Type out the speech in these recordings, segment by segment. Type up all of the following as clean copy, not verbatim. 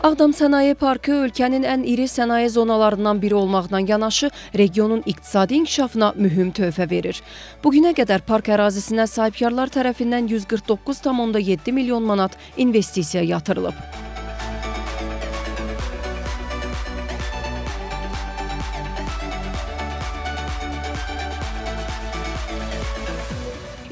Ağdam Sənaye Parkı ölkənin ən iri sənaye zonalarından biri olmaqla yanaşı regionun iqtisadi inkişafına mühüm töhfə verir. Bugünə qədər park ərazisinə sahibkarlar tərəfindən 149,7 milyon manat investisiya yatırılıb.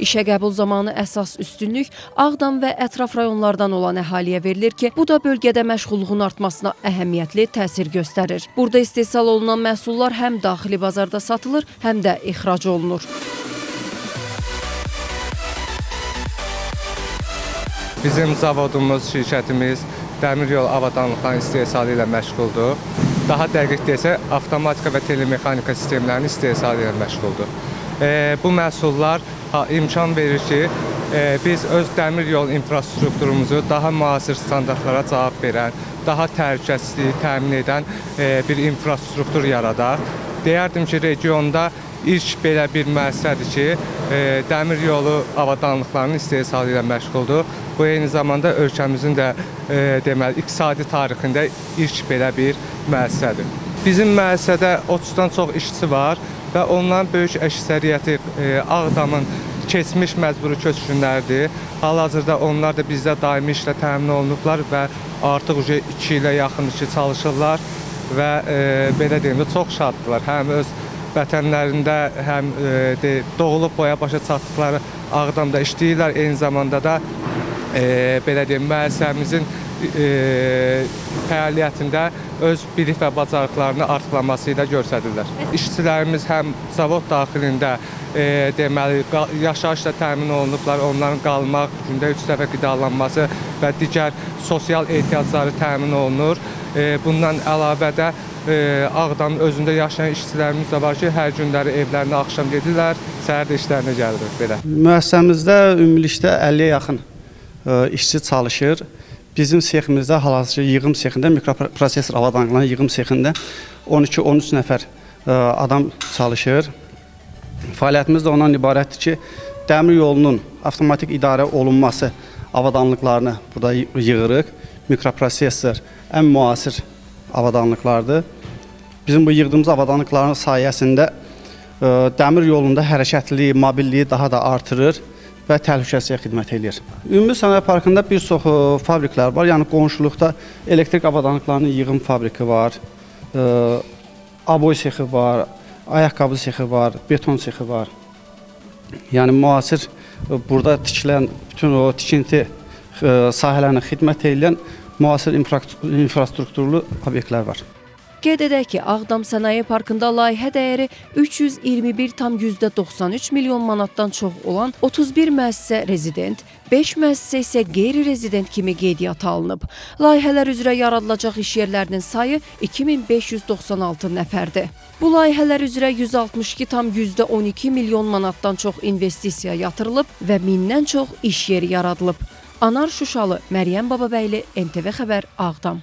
İşə qəbul zamanı əsas üstünlük Ağdam və ətraf rayonlardan olan əhaliyə verilir ki, bu da bölgədə məşğulluğun artmasına əhəmiyyətli təsir göstərir. Burada istehsal olunan məhsullar həm daxili bazarda satılır, həm də ixrac olunur. Bizim zavodumuz, şirkətimiz dəmir yol avadanlıqlarının istehsalı ilə məşğuldur. Daha dəqiq desək, avtomatika və telemexanika sistemlərinin istehsalı ilə məşğuldur. Bu məhsullar imkan verir ki, biz öz dəmir yol infrastrukturumuzu daha müasir standartlara cavab verən, daha təhlükəsizliyi təmin edən bir infrastruktur yaradaq. Deyərdim ki, regionda ilk belə bir müəssisədir ki, dəmir yolu avadanlıqlarının istehsalı ilə məşğuldur. Bu, eyni zamanda ölkəmizin də deməli, iqtisadi tarixində ilk belə bir müəssisədir. Bizim müəssisədə 30-dan çox işçi var və onların böyük əksəriyyəti Ağdamın keçmiş məcburi köçkünlərdir. Hal-hazırda onlar da bizdə daimi işlə təmin olunublar və artıq 2 ilə yaxındır ki, çalışırlar və belə deyim də çox şaddırlar. Həm öz vətənlərində, həm doğulub boya başa çatdıqları Ağdamda işləyirlər. Eyni zamanda da belə deyim, müəssisəmizin fəaliyyətində öz bilik və bacarıqlarını artırması ilə göstərirlər. İşçilərimiz həm zavod daxilində deməli, yaşayışla təmin olunublar, onların qalmaq, gündə 3 dəfə qidalanması və digər sosial ehtiyacları təmin olunur. Bundan əlavə də Ağdamın özündə yaşayan işçilərimiz də var ki, hər günləri evlərinə axşam gedirlər, səhər də işlərinə gəlir. Belə. Müəssisəmizdə ümumilikdə 50-yə yaxın işçi çalışır. Bizim seximizdə, hal-hazırda yığım sexində, mikroprosesor avadanlıqlarının yığım sexində 12-13 nəfər adam çalışır. Fəaliyyətimiz də ondan ibarətdir ki, dəmir yolunun avtomatik idarə olunması avadanlıqlarını burada yığırıq. Mikroprosesor ən müasir avadanlıqlardır. Bizim bu yığdığımız avadanlıqların sayəsində dəmir yolunda hərəkətliliyi, mobilliyi daha da artırır və təhlükəsizliyə xidmət eləyir. Ümumi Sənaye Parkında bir çox fabriklər var. Yəni qonşuluqda elektrik avadanlıqlarının yığım fabriki var, aboy sexi var, ayaqqabı sexi var, beton sexi var. Yəni müasir burada tikilən bütün o tikinti sahələrinə xidmət eləyən müasir infrastrukturlu obyektlər var. Qeyd edək ki, Ağdam Sənaye Parkında layihə dəyəri 321,93 milyon manatdan çox olan 31 müəssisə rezident, 5 müəssisə isə qeyri-rezident kimi qeydiyyata alınıb. Layihələr üzrə yaradılacaq iş yerlərinin sayı 2596 nəfərdir. Bu layihələr üzrə 162,12 milyon manatdan çox investisiya yatırılıb və 1000-dən çox iş yeri yaradılıb. Anar Şuşalı, Məryəm Bababəyli, NTV Xəbər, Ağdam.